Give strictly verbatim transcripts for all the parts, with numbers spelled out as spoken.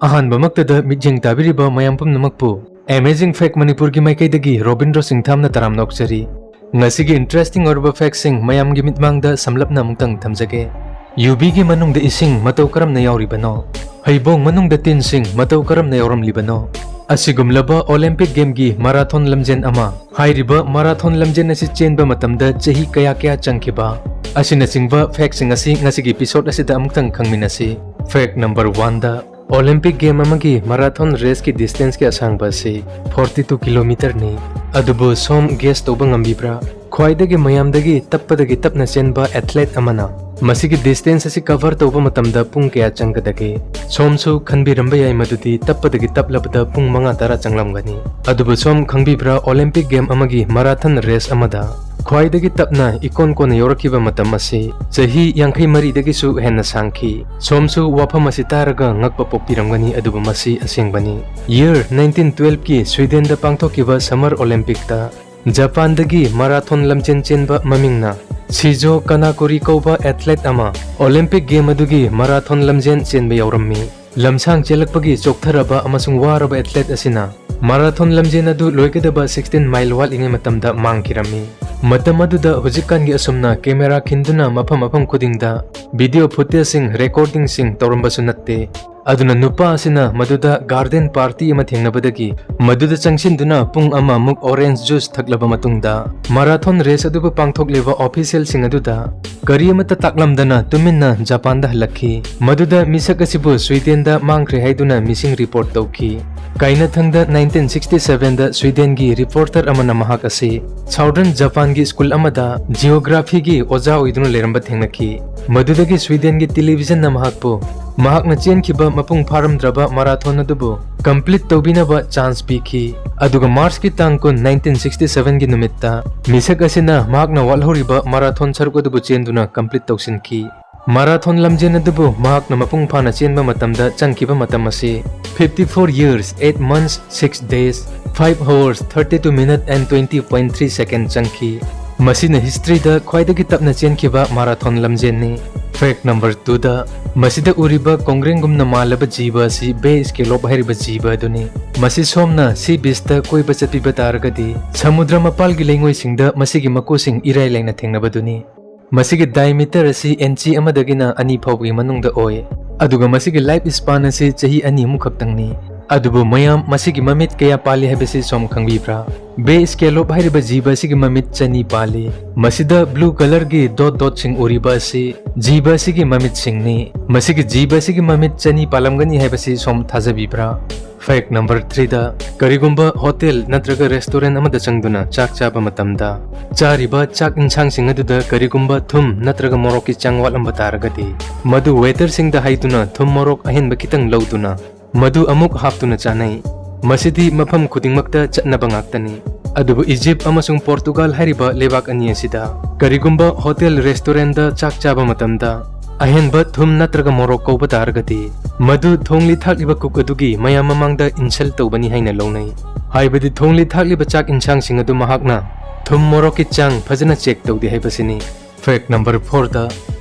ꯑꯍꯥꯟꯕꯃꯛꯇꯗ ꯃꯤꯠꯌꯦꯡ ꯇꯥꯕꯤꯔꯤꯕ ꯃꯌꯥꯝ ꯄꯨꯝꯅꯃꯛꯄꯨ Amazing Fact ꯃꯅꯤꯄꯨꯔꯒꯤ ꯃꯥꯏꯀꯩꯗꯒꯤ ꯔꯣꯕꯤꯟꯗ꯭ꯔꯣ ꯁꯤꯡꯊꯥꯝꯅ ꯇꯔꯥꯝꯅ ꯑꯣꯛꯆꯔꯤ꯫ ꯉꯁꯤꯒꯤ interesting ꯑꯣꯏꯔꯕ factꯁꯤꯡ ꯃꯌꯥꯝꯒꯤ ꯃꯤꯠꯃꯥꯡꯗ ꯁꯝꯂꯞꯅ ꯑꯃꯨꯛꯇꯪ ꯊꯝꯖꯒꯦ꯫ ꯌꯨꯕꯤꯒꯤ ꯃꯅꯨꯡꯗ ꯏꯁꯤꯡ ꯃꯇꯧ ꯀꯔꯝꯅ ꯌꯥꯎꯔꯤꯕꯅꯣ? ꯍꯩꯕꯣꯡ ꯃꯅꯨꯡꯗ ꯇꯤꯟꯁꯤꯡ ꯃꯇꯧ ꯀꯔꯝꯅ ꯌꯥꯎꯔꯝꯂꯤꯕꯅꯣ? ꯑꯁꯤꯒꯨꯝꯂꯕ Olympic Gameꯒꯤ marathon ꯂꯝꯖꯦꯟ ꯑꯃ꯫ ꯍꯥꯏꯔꯤꯕ marathon ꯂꯝꯖꯦꯟ ꯑꯁꯤ ꯆꯦꯟꯕ ꯃꯇꯝꯗ ꯆꯍꯤ ꯀꯌꯥ ꯀꯌꯥ ꯆꯪꯈꯤꯕ ꯑꯁꯤꯅꯆꯤꯡꯕ factꯁꯤꯡ ꯑꯁꯤ ꯉꯁꯤꯒꯤ episode ꯑꯁꯤꯗ ꯑꯃꯨꯛꯇꯪ ꯈꯪꯃꯤꯟꯅꯁꯤ꯫ Fact number oneꯗ, Olympic Game ꯑꯃꯒꯤ marathon raceꯀꯤ distanceꯀꯤ ꯑꯁꯥꯡꯕ ꯑꯁꯤ forty two kilometerꯅꯤ꯫ ꯑꯗꯨꯕꯨ ꯁꯣꯝ guess ꯇꯧꯕ ꯉꯝꯕꯤꯕ꯭ꯔꯥ? ꯈ꯭ꯋꯥꯏꯗꯒꯤ ꯃꯌꯥꯝꯗꯒꯤ ꯇꯞꯄꯗꯒꯤ ꯇꯞꯅ ꯆꯦꯟꯕ athlete ꯑꯃꯅ ꯃꯁꯤꯒꯤ distance ꯑꯁꯤ cover ꯇꯧꯕ ꯃꯇꯝꯗ ꯄꯨꯡ ꯀꯌꯥ ꯆꯪꯒꯗꯒꯦ? ꯁꯣꯝꯁꯨ ꯈꯟꯕꯤꯔꯝꯕ ꯌꯥꯏ ꯃꯗꯨꯗꯤ ꯇꯞꯄꯗꯒꯤ ꯇꯞꯂꯕꯗ ꯄꯨꯡ ꯃꯉꯥ ꯇꯔꯥ ꯆꯪꯂꯝꯒꯅꯤ꯫ ꯑꯗꯨꯕꯨ ꯁꯣꯝ ꯈꯪꯕꯤꯕ꯭ꯔꯥ, Olympic Game ꯑꯃꯒꯤ marathon race ꯑꯃꯗ ꯈ꯭ꯋꯥꯏꯗꯒꯤ ꯇꯞꯅ ꯏꯀꯣꯟ ꯀꯣꯟꯅ ꯌꯧꯔꯛꯈꯤꯕ ꯃꯇꯝ ꯑꯁꯤ ꯆꯍꯤ ꯌꯥꯡꯈꯩ ꯃꯔꯤꯗꯒꯤꯁꯨ ꯍꯦꯟꯅ ꯁꯥꯡꯈꯤ꯫ ꯁꯣꯝꯁꯨ ꯋꯥꯐꯝ ꯑꯁꯤ ꯇꯥꯔꯒ ꯉꯛꯄ ꯄꯣꯛꯄꯤꯔꯝꯒꯅꯤ, ꯑꯗꯨꯕꯨ ꯃꯁꯤ ꯑꯁꯦꯡꯕꯅꯤ꯫ Year nineteen twelveꯀꯤ Swedenꯗ ꯄꯥꯡꯊꯣꯛꯈꯤꯕ Summer Olympicꯇ ꯖꯄꯥꯟꯗꯒꯤ marathon ꯂꯝꯖꯦꯟ ꯆꯦꯟꯕ ꯃꯃꯤꯡꯅ ꯁꯤꯖꯣ ꯀꯅꯥꯀꯨꯔꯤ ꯀꯧꯕ athlete ꯑꯃ Olympic Game ꯑꯗꯨꯒꯤ marathon ꯂꯝꯖꯦꯟ ꯆꯦꯟꯕ ꯌꯥꯎꯔꯝꯃꯤ꯫ ꯂꯝꯁꯥꯡ ꯆꯦꯜꯂꯛꯄꯒꯤ ꯆꯣꯛꯊꯔꯕ ꯑꯃꯁꯨꯡ ꯋꯥꯔꯕ athlete ꯑꯁꯤꯅ marathon ꯂꯝꯖꯦꯟ ꯑꯗꯨ ꯂꯣꯏꯒꯗꯕ sixteen mile ꯋꯥꯠꯂꯤꯉꯩ ꯃꯇꯝꯗ ꯃꯥꯡꯈꯤꯔꯝꯃꯤ꯫ ꯃꯇꯝ ꯑꯗꯨꯗ ꯍꯧꯖꯤꯛꯀꯥꯟꯒꯤ ꯑꯁꯨꯝꯅ camera ꯈꯤꯟꯗꯨꯅ ꯃꯐꯝ ꯃꯐꯝ ꯈꯨꯗꯤꯡꯗ video footageꯁꯤꯡ, recordingꯁꯤꯡ ꯇꯧꯔꯝꯕꯁꯨ ꯅꯠꯇꯦ꯫ ꯑꯗꯨꯅ ꯅꯨꯄꯥ ꯑꯁꯤꯅ ꯃꯗꯨꯗ garden party ꯑꯃ ꯊꯦꯡꯅꯕꯗꯒꯤ ꯃꯗꯨꯗ ꯆꯪꯁꯤꯟꯗꯨꯅ ꯄꯨꯡ ꯑꯃꯃꯨꯛ orange juice ꯊꯛꯂꯕ ꯃꯇꯨꯡꯗ marathon race ꯑꯗꯨꯕꯨ ꯄꯥꯡꯊꯣꯛꯂꯤꯕ officialꯁꯤꯡ ꯑꯗꯨꯗ ꯀꯔꯤ ꯑꯃꯠꯇ ꯇꯥꯛꯂꯝꯗꯅ ꯇꯨꯃꯤꯟꯅ ꯖꯄꯥꯟꯗ ꯍꯜꯂꯛꯈꯤ꯫ ꯃꯗꯨꯗ ꯃꯤꯁꯛ ꯑꯁꯤꯕꯨ ꯁ꯭ꯋꯤꯗꯦꯟꯗ ꯃꯥꯡꯈ꯭ꯔꯦ ꯍꯥꯏꯗꯨꯅ ꯃꯤꯁꯤꯡ report ꯇꯧꯈꯤ꯫ ꯀꯥꯏꯅꯊꯪꯗ nineteen sixty sevenꯗ ꯁ꯭ꯋꯤꯗꯦꯟꯒꯤ reporter ꯑꯃꯅ ꯃꯍꯥꯛ ꯑꯁꯤ southern ꯖꯄꯥꯟꯒꯤ school ꯑꯃꯗ geographyꯒꯤ ꯑꯣꯖꯥ ꯑꯣꯏꯗꯨꯅ ꯂꯩꯔꯝꯕ ꯊꯦꯡꯅꯈꯤ꯫ ꯃꯗꯨꯗꯒꯤ ꯁ꯭ꯋꯤꯗꯦꯟꯒꯤ televisionꯅ ꯃꯍꯥꯛꯄꯨ ꯃꯍꯥꯛꯅ ꯆꯦꯟꯈꯤꯕ ꯃꯄꯨꯡ ꯐꯥꯔꯝꯗ꯭ꯔꯕ marathon ꯑꯗꯨꯕꯨ complete ꯇꯧꯕꯤꯅꯕ chance ꯄꯤꯈꯤ꯫ ꯑꯗꯨꯒ Marchꯀꯤ ꯇꯥꯡ ꯀꯨꯟ, nineteen sixty sevenꯒꯤ ꯅꯨꯃꯤꯠꯇ ꯃꯤꯁꯛ ꯑꯁꯤꯅ ꯃꯍꯥꯛꯅ ꯋꯥꯠꯍꯧꯔꯤꯕ marathon ꯁꯔꯨꯛ ꯑꯗꯨꯕꯨ ꯆꯦꯟꯗꯨꯅ complete ꯇꯧꯁꯤꯟꯈꯤ꯫ Marathon ꯂꯝꯖꯦꯟ ꯑꯗꯨꯕꯨ ꯃꯍꯥꯛꯅ ꯃꯄꯨꯡ ꯐꯥꯅ ꯆꯦꯟꯕ ꯃꯇꯝꯗ ꯆꯪꯈꯤꯕ ꯃꯇꯝ ꯑꯁꯤ fifty four years, eight months, six days, five hours, thirty two minutes and twenty point three second ꯆꯪꯈꯤ꯫ ꯃꯁꯤꯅ historyꯗ ꯈ꯭ꯋꯥꯏꯗꯒꯤ ꯇꯞꯅ ꯆꯦꯟꯈꯤꯕ marathon ꯂꯝꯖꯦꯟꯅꯤ꯫ Fact number two ꯗ, ꯃꯁꯤꯗ ꯎꯔꯤꯕ ꯀꯣꯡꯒ꯭ꯔꯦꯡꯒꯨꯝꯅ ꯃꯥꯜꯂꯕ ꯖꯤꯕ ꯑꯁꯤ ꯕꯦ ꯁ꯭ꯀꯦꯂꯣꯞ ꯍꯥꯏꯔꯤꯕ ꯖꯤꯕ ꯑꯗꯨꯅꯤ꯫ ꯃꯁꯤ ꯁꯣꯝꯅ ꯁꯤ ꯕꯤꯆꯇ ꯀꯣꯏꯕ ꯆꯠꯄꯤꯕ ꯇꯥꯔꯒꯗꯤ, ꯁꯃꯨꯗ꯭ꯔ ꯃꯄꯥꯜꯒꯤ ꯂꯩꯉꯣꯏꯁꯤꯡꯗ ꯃꯁꯤꯒꯤ ꯃꯀꯨꯁꯤꯡ ꯏꯔꯥꯏ ꯂꯥꯏꯅ ꯊꯦꯡꯅꯕꯗꯨꯅꯤ꯫ ꯃꯁꯤꯒꯤ diameter ꯑꯁꯤ ꯏꯟꯆꯤ ꯑꯃꯗꯒꯤꯅ ꯑꯅꯤ ꯐꯥꯎꯕꯒꯤ ꯃꯅꯨꯡꯗ ꯑꯣꯏ, ꯑꯗꯨꯒ ꯃꯁꯤꯒꯤ life span ꯑꯁꯤ ꯆꯍꯤ ꯑꯅꯤꯃꯨꯛ ꯈꯛꯇꯪꯅꯤ꯫ ꯑꯗꯨꯕꯨ ꯃꯌꯥꯝ, ꯃꯁꯤꯒꯤ ꯃꯃꯤꯠ ꯀꯌꯥ ꯄꯥꯜꯂꯤ ꯍꯥꯏꯕꯁꯤ ꯁꯣꯝ ꯈꯪꯕꯤꯕ꯭ꯔꯥ? ꯕꯦ ꯁ꯭ꯀꯦꯂꯣꯞ ꯍꯥꯏꯔꯤꯕ ꯖꯤꯕ ꯑꯁꯤꯒꯤ ꯃꯃꯤꯠ ꯆꯅꯤ ꯄꯥꯜꯂꯤ꯫ ꯃꯁꯤꯗ blue colourꯒꯤ dot dotꯁꯤꯡ ꯎꯔꯤꯕ ꯑꯁꯤ ꯖꯤꯕ ꯑꯁꯤꯒꯤ ꯃꯃꯤꯠꯁꯤꯡꯅꯤ꯫ ꯃꯁꯤꯒꯤ ꯖꯤꯕ ꯑꯁꯤꯒꯤ ꯃꯃꯤꯠ ꯆꯅꯤ ꯄꯥꯜꯂꯝꯒꯅꯤ ꯍꯥꯏꯕꯁꯤ ꯁꯣꯝ ꯊꯥꯖꯕꯤꯕ꯭ꯔꯥ? Fact number three ꯗ, ꯀꯔꯤꯒꯨꯝꯕ hotel ꯅꯠꯇ꯭ꯔꯒ restaurant ꯑꯃꯗ ꯆꯪꯗꯨꯅ ꯆꯥꯛ ꯆꯥꯕ ꯃꯇꯝꯗ, ꯆꯥꯔꯤꯕ ꯆꯥꯛ ꯏꯟꯁꯥꯡꯁꯤꯡ ꯑꯗꯨꯗ ꯀꯔꯤꯒꯨꯝꯕ ꯊꯨꯝ ꯅꯠꯇ꯭ꯔꯒ ꯃꯣꯔꯣꯛꯀꯤ ꯆꯥꯡ ꯋꯥꯠꯂꯝꯕ ꯇꯥꯔꯒꯗꯤ, ꯃꯗꯨ waiterꯁꯤꯡꯗ ꯍꯥꯏꯗꯨꯅ ꯊꯨꯝ ꯃꯣꯔꯣꯛ ꯑꯍꯦꯟꯕ ꯈꯤꯇꯪ ꯂꯧꯗꯨꯅ ꯃꯗꯨ ꯑꯃꯨꯛ ꯍꯥꯞꯇꯨꯅ ꯆꯥꯅꯩ꯫ ꯃꯁꯤꯗꯤ ꯃꯐꯝ ꯈꯨꯗꯤꯡꯃꯛꯇ ꯆꯠꯅꯕ ꯉꯥꯛꯇꯅꯤ꯫ ꯑꯗꯨꯕꯨ ꯏꯖꯤꯞ ꯑꯃꯁꯨꯡ ꯄꯣꯔꯇꯨꯒꯥꯜ ꯍꯥꯏꯔꯤꯕ ꯂꯩꯕꯥꯛ ꯑꯅꯤ ꯑꯁꯤꯗ ꯀꯔꯤꯒꯨꯝꯕ hotel restaurantꯗ ꯆꯥꯛ ꯆꯥꯕ ꯃꯇꯝꯗ ꯑꯍꯦꯟꯕ ꯊꯨꯝ ꯅꯠꯇ꯭ꯔꯒ ꯃꯣꯔꯣꯛ ꯀꯧꯕ ꯇꯥꯔꯒꯗꯤ, ꯃꯗꯨ ꯊꯣꯡꯂꯤ ꯊꯥꯛꯂꯤꯕ cook ꯑꯗꯨꯒꯤ ꯃꯌꯥꯝ ꯃꯃꯥꯡꯗ insult ꯇꯧꯕꯅꯤ ꯍꯥꯏꯅ ꯂꯧꯅꯩ꯫ ꯍꯥꯏꯕꯗꯤ ꯊꯣꯡꯂꯤ ꯊꯥꯛꯂꯤꯕ ꯆꯥꯛ ꯏꯟꯁꯥꯡꯁꯤꯡ ꯑꯗꯨ ꯃꯍꯥꯛꯅ ꯊꯨꯝ ꯃꯣꯔꯣꯛꯀꯤ ꯆꯥꯡ ꯐꯖꯅ check ꯇꯧꯗꯦ ꯍꯥꯏꯕꯁꯤꯅꯤ꯫ Fact number four ꯗ,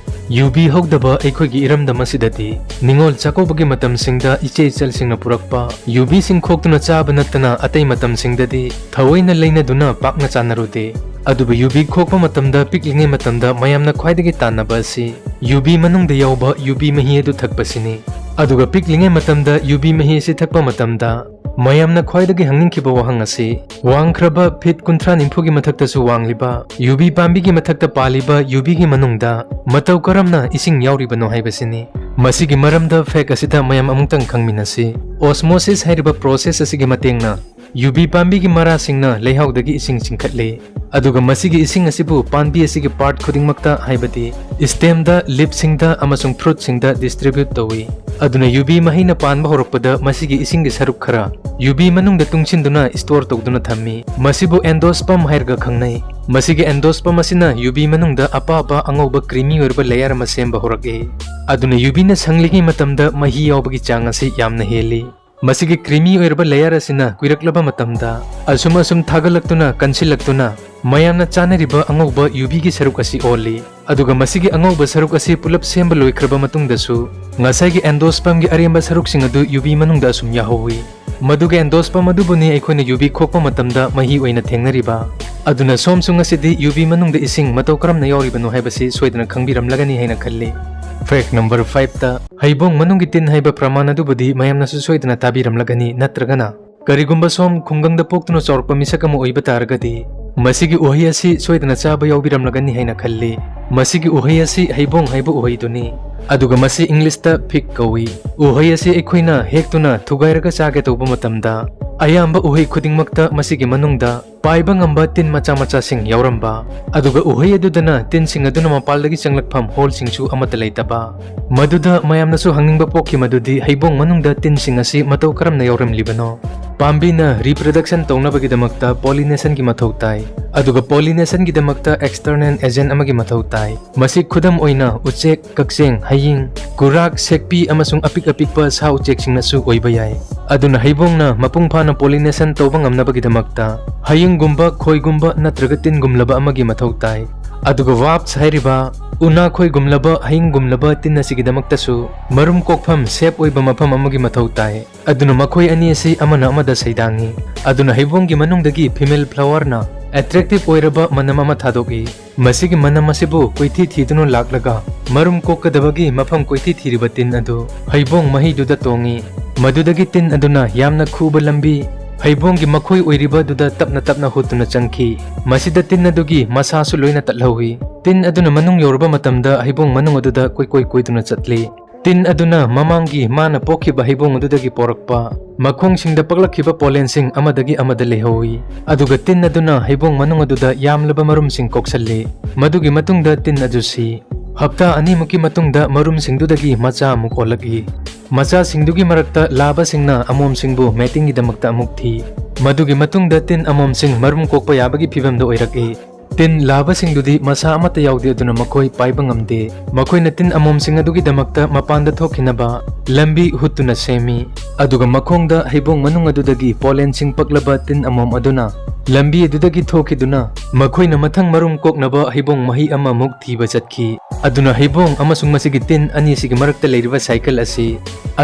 ꯌꯨꯕꯤ ꯍꯧꯗꯕ ꯑꯩꯈꯣꯏꯒꯤ ꯏꯔꯝꯗꯝ ꯑꯁꯤꯗꯗꯤ ꯅꯤꯉꯣꯜ ꯆꯥꯛꯀꯧꯕꯒꯤ ꯃꯇꯝꯁꯤꯡꯗ ꯏꯆꯦ ꯏꯆꯜꯁꯤꯡꯅ ꯄꯨꯔꯛꯄ ꯌꯨꯕꯤꯁꯤꯡ ꯈꯣꯛꯇꯨꯅ ꯆꯥꯕ ꯅꯠꯇꯅ ꯑꯇꯩ ꯃꯇꯝꯁꯤꯡꯗꯗꯤ ꯊꯑꯣꯏꯅ ꯂꯩꯅꯗꯨꯅ ꯄꯥꯛꯅ ꯆꯥꯅꯔꯨꯗꯦ꯫ ꯑꯗꯨꯕꯨ ꯌꯨꯕꯤ ꯈꯣꯛꯄ ꯃꯇꯝꯗ ꯄꯤꯛꯂꯤꯉꯩ ꯃꯇꯝꯗ ꯃꯌꯥꯝꯅ ꯈ꯭ꯋꯥꯏꯗꯒꯤ ꯇꯥꯟꯅꯕ ꯑꯁꯤ ꯌꯨꯕꯤ ꯃꯅꯨꯡꯗ ꯌꯥꯎꯕ ꯌꯨꯕꯤ ꯃꯍꯤ ꯑꯗꯨ ꯊꯛꯄꯁꯤꯅꯤ꯫ ꯑꯗꯨꯒ ꯄꯤꯛꯂꯤꯉꯩ ꯃꯇꯝꯗ ꯌꯨꯕꯤ ꯃꯍꯤ ꯑꯁꯤ ꯊꯛꯄ ꯃꯇꯝꯗ ꯃꯌꯥꯝꯅ ꯈ꯭ꯋꯥꯏꯗꯒꯤ ꯍꯪꯅꯤꯡꯈꯤꯕ ꯋꯥꯍꯪ ꯑꯁꯤ, ꯋꯥꯡꯈ꯭ꯔꯕ feet ꯀꯨꯟꯊ꯭ꯔꯥ ꯅꯤꯐꯨꯒꯤ ꯃꯊꯛꯇꯁꯨ ꯋꯥꯡꯂꯤꯕ ꯌꯨꯕꯤ ꯄꯥꯝꯕꯤꯒꯤ ꯃꯊꯛꯇ ꯄꯥꯜꯂꯤꯕ ꯌꯨꯕꯤꯒꯤ ꯃꯅꯨꯡꯗ ꯃꯇꯧ ꯀꯔꯝꯅ ꯏꯁꯤꯡ ꯌꯥꯎꯔꯤꯕꯅꯣ ꯍꯥꯏꯕꯁꯤꯅꯤ꯫ ꯃꯁꯤꯒꯤ ꯃꯔꯝꯗ fact ꯑꯁꯤꯗ ꯃꯌꯥꯝ ꯑꯃꯨꯛꯇꯪ ꯈꯪꯃꯤꯟꯅꯁꯤ꯫ Osmosis ꯍꯥꯏꯔꯤꯕ process ꯑꯁꯤꯒꯤ ꯃꯇꯦꯡꯅ ꯌꯨꯕꯤ ꯄꯥꯝꯕꯤꯒꯤ ꯃꯔꯥꯁꯤꯡꯅ ꯂꯩꯍꯥꯎꯗꯒꯤ ꯏꯁꯤꯡ ꯆꯤꯡꯈꯠꯂꯤ꯫ ꯑꯗꯨꯒ ꯃꯁꯤꯒꯤ ꯏꯁꯤꯡ ꯑꯁꯤꯕꯨ ꯄꯥꯝꯕꯤ ꯑꯁꯤꯒꯤ part ꯈꯨꯗꯤꯡꯃꯛꯇ, ꯍꯥꯏꯕꯗꯤ stemꯗ, leafꯁꯤꯡꯗ ꯑꯃꯁꯨꯡ fruitꯁꯤꯡꯗ distribute ꯇꯧꯏ꯫ ꯑꯗꯨꯅ ꯌꯨꯕꯤ ꯃꯍꯩꯅ ꯄꯥꯟꯕ ꯍꯧꯔꯛꯄꯗ ꯃꯁꯤꯒꯤ ꯏꯁꯤꯡꯒꯤ ꯁꯔꯨꯛ ꯈꯔ ꯌꯨꯕꯤ ꯃꯅꯨꯡꯗ ꯇꯨꯡꯁꯤꯟꯗꯨꯅ store ꯇꯧꯗꯨꯅ ꯊꯝꯃꯤ꯫ ꯃꯁꯤꯕꯨ endosperm ꯍꯥꯏꯔꯒ ꯈꯪꯅꯩ꯫ ꯃꯁꯤꯒꯤ endosperm ꯑꯁꯤꯅ ꯌꯨꯕꯤ ꯃꯅꯨꯡꯗ ꯑꯄꯥꯕ ꯑꯉꯧꯕ creamy ꯑꯣꯏꯔꯕ layer ꯑꯃ ꯁꯦꯝꯕ ꯍꯧꯔꯛꯏ꯫ ꯑꯗꯨꯅ ꯌꯨꯕꯤꯅ ꯁꯪꯂꯤꯉꯩ ꯃꯇꯝꯗ ꯃꯍꯤ ꯌꯥꯎꯕꯒꯤ ꯆꯥꯡ ꯑꯁꯤ ꯌꯥꯝꯅ ꯍꯦꯜꯂꯤ꯫ ꯃꯁꯤꯒꯤ creamy ꯑꯣꯏꯔꯕ layer ꯑꯁꯤꯅ ꯀꯨꯏꯔꯛꯂꯕ ꯃꯇꯝꯗ ꯑꯁꯨꯝ ꯑꯁꯨꯝ ꯊꯥꯒꯠꯂꯛꯇꯨꯅ, ꯀꯟꯁꯤꯜꯂꯛꯇꯨꯅ, ꯃꯌꯥꯝꯅ ꯆꯥꯅꯔꯤꯕ ꯑꯉꯧꯕ ꯌꯨꯕꯤꯒꯤ ꯁꯔꯨꯛ ꯑꯁꯤ ꯑꯣꯜꯂꯤ꯫ ꯑꯗꯨꯒ ꯃꯁꯤꯒꯤ ꯑꯉꯧꯕ ꯁꯔꯨꯛ ꯑꯁꯤ ꯄꯨꯂꯞ ꯁꯦꯝꯕ ꯂꯣꯏꯈ꯭ꯔꯕ ꯃꯇꯨꯡꯗꯁꯨ, ꯉꯁꯥꯏꯒꯤ endospermꯒꯤ ꯑꯔꯦꯝꯕ ꯁꯔꯨꯛꯁꯤꯡ ꯑꯗꯨ ꯌꯨꯕꯤ ꯃꯅꯨꯡꯗ ꯑꯁꯨꯝ ꯌꯥꯍꯧꯏ꯫ ꯃꯗꯨꯒ endosperm ꯑꯗꯨꯕꯨꯅꯤ ꯑꯩꯈꯣꯏꯅ ꯌꯨꯕꯤ ꯈꯣꯛꯄ ꯃꯇꯝꯗ ꯃꯍꯤ ꯑꯣꯏꯅ ꯊꯦꯡꯅꯔꯤꯕ꯫ ꯑꯗꯨꯅ ꯁꯣꯝꯁꯨ ꯉꯁꯤꯗꯤ ꯌꯨꯕꯤ ꯃꯅꯨꯡꯗ ꯏꯁꯤꯡ ꯃꯇꯧ ꯀꯔꯝꯅ ꯌꯥꯎꯔꯤꯕꯅꯣ ꯍꯥꯏꯕꯁꯤ ꯁꯣꯏꯗꯅ ꯈꯪꯕꯤꯔꯝꯂꯒꯅꯤ ꯍꯥꯏꯅ ꯈꯜꯂꯤ꯫ Fact number fiveꯇ, ꯍꯩꯕꯣꯡ ꯃꯅꯨꯡꯒꯤ ꯇꯤꯟ ꯍꯥꯏꯕ ꯄ꯭ꯔꯃꯥꯟ ꯑꯗꯨꯕꯨꯗꯤ ꯃꯌꯥꯝꯅꯁꯨ ꯁꯣꯏꯗꯅ ꯇꯥꯕꯤꯔꯝꯂꯒꯅꯤ, ꯅꯠꯇ꯭ꯔꯒꯅ ꯀꯔꯤꯒꯨꯝꯕ ꯁꯣꯝ ꯈꯨꯡꯒꯪꯗ ꯄꯣꯛꯇꯨꯅ ꯆꯥꯎꯔꯛꯄ ꯃꯤꯁꯛ ꯑꯃ ꯑꯣꯏꯕ ꯇꯥꯔꯒꯗꯤ, ꯃꯁꯤꯒꯤ ꯎꯍꯩ ꯑꯁꯤ ꯁꯣꯏꯗꯅ ꯆꯥꯕ ꯌꯥꯎꯕꯤꯔꯝꯂꯒꯅꯤ ꯍꯥꯏꯅ ꯈꯜꯂꯤ꯫ ꯃꯁꯤꯒꯤ ꯎꯍꯩ ꯑꯁꯤ ꯍꯩꯕꯣꯡ ꯍꯥꯏꯕ ꯎꯍꯩꯗꯨꯅꯤ꯫ ꯑꯗꯨꯒ ꯃꯁꯤ Englishꯇ fig ꯀꯧꯏ꯫ ꯎꯍꯩ ꯑꯁꯤ ꯑꯩꯈꯣꯏꯅ ꯍꯦꯛꯇꯨꯅ ꯊꯨꯒꯥꯏꯔꯒ ꯆꯥꯒꯦ ꯇꯧꯕ ꯃꯇꯝꯗ, ꯑꯌꯥꯝꯕ ꯎꯍꯩ ꯈꯨꯗꯤꯡꯃꯛꯇ ꯃꯁꯤꯒꯤ ꯃꯅꯨꯡꯗ ꯄꯥꯏꯕ ꯉꯝꯕ ꯇꯤꯟ ꯃꯆꯥ ꯃꯆꯥꯁꯤꯡ ꯌꯥꯎꯔꯝꯕ, ꯑꯗꯨꯒ ꯎꯍꯩ ꯑꯗꯨꯗꯅ ꯇꯤꯟꯁꯤꯡ ꯑꯗꯨꯅ ꯃꯄꯥꯜꯗꯒꯤ ꯆꯪꯂꯛꯐꯝ holeꯁꯤꯡꯁꯨ ꯑꯃꯠꯇ ꯂꯩꯇꯕ꯫ ꯃꯗꯨꯗ ꯃꯌꯥꯝꯅꯁꯨ ꯍꯪꯅꯤꯡꯕ ꯄꯣꯛꯈꯤ ꯃꯗꯨꯗꯤ ꯍꯩꯕꯣꯡ ꯃꯅꯨꯡꯗ ꯇꯤꯟꯁꯤꯡ ꯑꯁꯤ ꯃꯇꯧ ꯀꯔꯝꯅ ꯌꯥꯎꯔꯝꯂꯤꯕꯅꯣ? ꯄꯥꯝꯕꯤꯅ reproduction ꯇꯧꯅꯕꯒꯤꯗꯃꯛꯇ pollinationꯒꯤ ꯃꯊꯧ ꯇꯥꯏ, ꯑꯗꯨꯒ pollinationꯒꯤꯗꯃꯛꯇ external agent ꯑꯃꯒꯤ ꯃꯊꯧ ꯇꯥꯏ꯫ ꯃꯁꯤ ꯈꯨꯗꯝ ꯑꯣꯏꯅ ꯎꯆꯦꯛ, ꯀꯛꯆꯦꯡ, ꯍꯌꯤꯡ, ꯀꯨꯔꯥꯛ, ꯁꯦꯛꯄꯤ ꯑꯃꯁꯨꯡ ꯑꯄꯤꯛ ꯑꯄꯤꯛꯄ ꯁꯥ ꯎꯆꯦꯛꯁꯤꯡꯅꯁꯨ ꯑꯣꯏꯕ ꯌꯥꯏ꯫ ꯑꯗꯨꯅ ꯍꯩꯕꯣꯡꯅ ꯃꯄꯨꯡ ꯐꯥꯅ pollination ꯇꯧꯕ ꯉꯝꯅꯕꯒꯤꯗꯃꯛꯇ ꯍꯌꯤꯡꯒꯨꯝꯕ, ꯈꯣꯏꯒꯨꯝꯕ ꯅꯠꯇ꯭ꯔꯒ ꯇꯤꯟꯒꯨꯝꯂꯕ ꯑꯃꯒꯤ ꯃꯊꯧ ꯇꯥꯏ꯫ ꯑꯗꯨꯒ wasps ꯍꯥꯏꯔꯤꯕ ꯎꯅꯥꯈꯣꯏꯒꯨꯝꯂꯕ, ꯍꯌꯤꯡꯒꯨꯝꯂꯕ ꯇꯤꯟ ꯑꯁꯤꯒꯤꯗꯃꯛꯇꯁꯨ ꯃꯔꯨꯝ ꯀꯣꯛꯐꯝ, safe ꯑꯣꯏꯕ ꯃꯐꯝ ꯑꯃꯒꯤ ꯃꯊꯧ ꯇꯥꯏ꯫ ꯑꯗꯨꯅ ꯃꯈꯣꯏ ꯑꯅꯤ ꯑꯁꯤ ꯑꯃꯅ ꯑꯃꯗ ꯁꯩꯗꯥꯡꯉꯤ꯫ ꯑꯗꯨꯅ ꯍꯩꯕꯣꯡꯒꯤ ꯃꯅꯨꯡꯗꯒꯤ female flowerꯅ attractive ꯑꯣꯏꯔꯕ ꯃꯅꯝ ꯑꯃ ꯊꯥꯗꯣꯛꯏ꯫ ꯃꯁꯤꯒꯤ ꯃꯅꯝ ꯑꯁꯤꯕꯨ ꯀꯣꯏꯊꯤ ꯊꯤꯗꯨꯅ ꯂꯥꯛꯂꯒ ꯃꯔꯨꯝ ꯀꯣꯛꯀꯗꯕꯒꯤ ꯃꯐꯝ ꯀꯣꯏꯊꯤ ꯊꯤꯔꯤꯕ ꯇꯤꯟ ꯑꯗꯨ ꯍꯩꯕꯣꯡ ꯃꯍꯩꯗꯨꯗ ꯇꯣꯡꯉꯤ꯫ ꯃꯗꯨꯗꯒꯤ ꯇꯤꯟ ꯑꯗꯨꯅ ꯌꯥꯝꯅ ꯈꯨꯕ ꯂꯝꯕꯤ ꯍꯩꯕꯣꯡꯒꯤ ꯃꯈꯣꯏ ꯑꯣꯏꯔꯤꯕ ꯑꯗꯨꯗ ꯇꯞꯅ ꯇꯞꯅ ꯍꯨꯠꯇꯨꯅ ꯆꯪꯈꯤ꯫ ꯃꯁꯤꯗ ꯇꯤꯟ ꯑꯗꯨꯒꯤ ꯃꯁꯥꯁꯨ ꯂꯣꯏꯅ ꯇꯠꯍꯧꯏ꯫ ꯇꯤꯟ ꯑꯗꯨꯅ ꯃꯅꯨꯡ ꯌꯧꯔꯕ ꯃꯇꯝꯗ ꯍꯩꯕꯣꯡ ꯃꯅꯨꯡ ꯑꯗꯨꯗ ꯀꯣꯏꯀꯣꯏ ꯀꯣꯏꯗꯨꯅ ꯆꯠꯂꯤ꯫ ꯇꯤꯟ ꯑꯗꯨꯅ ꯃꯃꯥꯡꯒꯤ ꯃꯥꯅ ꯄꯣꯛꯈꯤꯕ ꯍꯩꯕꯣꯡ ꯑꯗꯨꯗꯒꯤ ꯄꯣꯔꯛꯄ ꯃꯈꯣꯡꯁꯤꯡꯗ ꯄꯛꯂꯛꯈꯤꯕ pollenꯁꯤꯡ ꯑꯃꯗꯒꯤ ꯑꯃꯗ ꯂꯩꯍꯧꯏ꯫ ꯑꯗꯨꯒ ꯇꯤꯟ ꯑꯗꯨꯅ ꯍꯩꯕꯣꯡ ꯃꯅꯨꯡ ꯑꯗꯨꯗ ꯌꯥꯝꯂꯕ ꯃꯔꯨꯝꯁꯤꯡ ꯀꯣꯛꯁꯜꯂꯤ꯫ ꯃꯗꯨꯒꯤ ꯃꯇꯨꯡꯗ ꯇꯤꯟ ꯑꯗꯨ ꯁꯤ꯫ ꯍꯞꯇꯥ ꯑꯅꯤꯃꯨꯛꯀꯤ ꯃꯇꯨꯡꯗ ꯃꯔꯨꯝꯁꯤꯡꯗꯨꯗꯒꯤ ꯃꯆꯥ ꯑꯃꯨꯛ ꯑꯣꯜꯂꯛꯏ꯫ ꯃꯆꯥꯁꯤꯡꯗꯨꯒꯤ ꯃꯔꯛꯇ ꯂꯥꯕꯁꯤꯡꯅ ꯑꯃꯣꯝꯁꯤꯡꯕꯨ matingꯒꯤꯗꯃꯛꯇ ꯑꯃꯨꯛ ꯊꯤ꯫ ꯃꯗꯨꯒꯤ ꯃꯇꯨꯡꯗ ꯇꯤꯟ ꯑꯃꯣꯝꯁꯤꯡ ꯃꯔꯨꯝ ꯀꯣꯛꯄ ꯌꯥꯕꯒꯤ ꯐꯤꯕꯝꯗ ꯑꯣꯏꯔꯛꯏ꯫ ꯇꯤꯟ ꯂꯥꯕꯁꯤꯡꯗꯨꯗꯤ ꯃꯁꯥ ꯑꯃꯠꯇ ꯌꯥꯎꯗꯦ, ꯑꯗꯨꯅ ꯃꯈꯣꯏ ꯄꯥꯏꯕ ꯉꯝꯗꯦ꯫ ꯃꯈꯣꯏꯅ ꯇꯤꯟ ꯑꯃꯣꯝꯁꯤꯡ ꯑꯗꯨꯒꯤꯗꯃꯛꯇ ꯃꯄꯥꯟꯗ ꯊꯣꯛꯈꯤꯅꯕ ꯂꯝꯕꯤ ꯍꯨꯠꯇꯨꯅ ꯁꯦꯝꯃꯤ꯫ ꯑꯗꯨꯒ ꯃꯈꯣꯡꯗ ꯍꯩꯕꯣꯡ ꯃꯅꯨꯡ ꯑꯗꯨꯗꯒꯤ pollenꯁꯤꯡ ꯄꯛꯂꯕ ꯇꯤꯟ ꯑꯃꯣꯝ ꯑꯗꯨꯅ ꯂꯝꯕꯤ ꯑꯗꯨꯗꯒꯤ ꯊꯣꯛꯈꯤꯗꯨꯅ ꯃꯈꯣꯏꯅ ꯃꯊꯪ ꯃꯔꯨꯝ ꯀꯣꯛꯅꯕ ꯍꯩꯕꯣꯡ ꯃꯍꯩ ꯑꯃꯃꯨꯛ ꯊꯤꯕ ꯆꯠꯈꯤ꯫ ꯑꯗꯨꯅ ꯍꯩꯕꯣꯡ ꯑꯃꯁꯨꯡ ꯃꯁꯤꯒꯤ ꯇꯤꯟ ꯑꯅꯤꯁꯤꯒꯤ ꯃꯔꯛꯇ ꯂꯩꯔꯤꯕ cycle ꯑꯁꯤ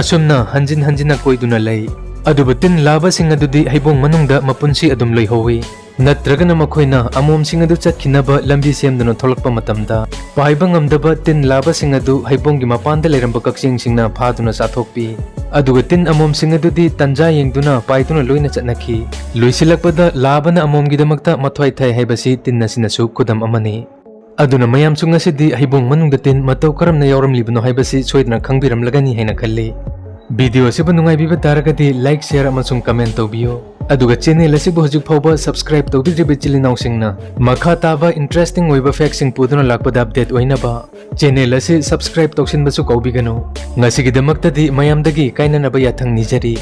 ꯑꯁꯨꯝꯅ ꯍꯟꯖꯤꯟ ꯍꯟꯖꯤꯟꯅ ꯀꯣꯏꯗꯨꯅ ꯂꯩ꯫ ꯑꯗꯨꯕꯨ ꯇꯤꯟ ꯂꯥꯕꯁꯤꯡ ꯑꯗꯨꯗꯤ ꯍꯩꯕꯣꯡ ꯃꯅꯨꯡꯗ ꯃꯄꯨꯟꯁꯤ ꯑꯗꯨꯝ ꯂꯣꯏꯍꯧꯏ꯫ ꯅꯠꯇ꯭ꯔꯒꯅ ꯃꯈꯣꯏꯅ ꯑꯃꯣꯝꯁꯤꯡ ꯑꯗꯨ ꯆꯠꯈꯤꯅꯕ ꯂꯝꯕꯤ ꯁꯦꯝꯗꯨꯅ ꯊꯣꯛꯂꯛꯄ ꯃꯇꯝꯗ, ꯄꯥꯏꯕ ꯉꯝꯗꯕ ꯇꯤꯟ ꯂꯥꯕꯁꯤꯡ ꯑꯗꯨ ꯍꯩꯕꯣꯡꯒꯤ ꯃꯄꯥꯟꯗ ꯂꯩꯔꯝꯕ ꯀꯛꯆꯦꯡꯁꯤꯡꯅ ꯐꯥꯗꯨꯅ ꯆꯥꯊꯣꯛꯄꯤ꯫ ꯑꯗꯨꯒ ꯇꯤꯟ ꯑꯃꯣꯝꯁꯤꯡ ꯑꯗꯨꯗꯤ ꯇꯟꯖꯥ ꯌꯦꯡꯗꯨꯅ ꯄꯥꯏꯗꯨꯅ ꯂꯣꯏꯅ ꯆꯠꯅꯈꯤ꯫ ꯂꯣꯏꯁꯤꯜꯂꯛꯄꯗ, ꯂꯥꯕꯅ ꯑꯃꯣꯝꯒꯤꯗꯃꯛꯇ ꯃꯊ꯭ꯋꯥꯏ ꯊꯥꯏ ꯍꯥꯏꯕꯁꯤ ꯇꯤꯟ ꯑꯁꯤꯅꯁꯨ ꯈꯨꯗꯝ ꯑꯃꯅꯤ꯫ ꯑꯗꯨꯅ ꯃꯌꯥꯝꯁꯨ ꯉꯁꯤꯗꯤ ꯍꯩꯕꯣꯡ ꯃꯅꯨꯡꯗ ꯇꯤꯟ ꯃꯇꯧ ꯀꯔꯝꯅ ꯌꯥꯎꯔꯝꯂꯤꯕꯅꯣ ꯍꯥꯏꯕꯁꯤ ꯁꯣꯏꯗꯅ ꯈꯪꯕꯤꯔꯝꯂꯒꯅꯤ ꯍꯥꯏꯅ ꯈꯜꯂꯤ꯫ Video ꯑꯁꯤꯕꯨ ꯅꯨꯡꯉꯥꯏꯕꯤꯕ ꯇꯥꯔꯒꯗꯤ like, share ꯑꯃꯁꯨꯡ comment ꯇꯧꯕꯤꯌꯨ꯫ ꯑꯗꯨꯒ channel ꯑꯁꯤꯕꯨ ꯍꯧꯖꯤꯛ ꯐꯥꯎꯕ subscribe ꯇꯧꯕꯤꯗ꯭ꯔꯤꯕ ꯏꯆꯤꯜ ꯏꯅꯥꯎꯁꯤꯡꯅ ꯃꯈꯥ ꯇꯥꯕ interesting ꯑꯣꯏꯕ factꯁꯤꯡ ꯄꯨꯗꯨꯅ ꯂꯥꯛꯄꯗ update ꯑꯣꯏꯅꯕ channel ꯑꯁꯤ subscribe ꯇꯧꯁꯤꯟꯕꯁꯨ ꯀꯥꯎꯕꯤꯒꯅꯨ꯫ ꯉꯁꯤꯒꯤꯗꯃꯛꯇꯗꯤ ꯃꯌꯥꯝꯗꯒꯤ ꯀꯥꯏꯅꯅꯕ ꯌꯥꯊꯪ ꯅꯤꯖꯔꯤ꯫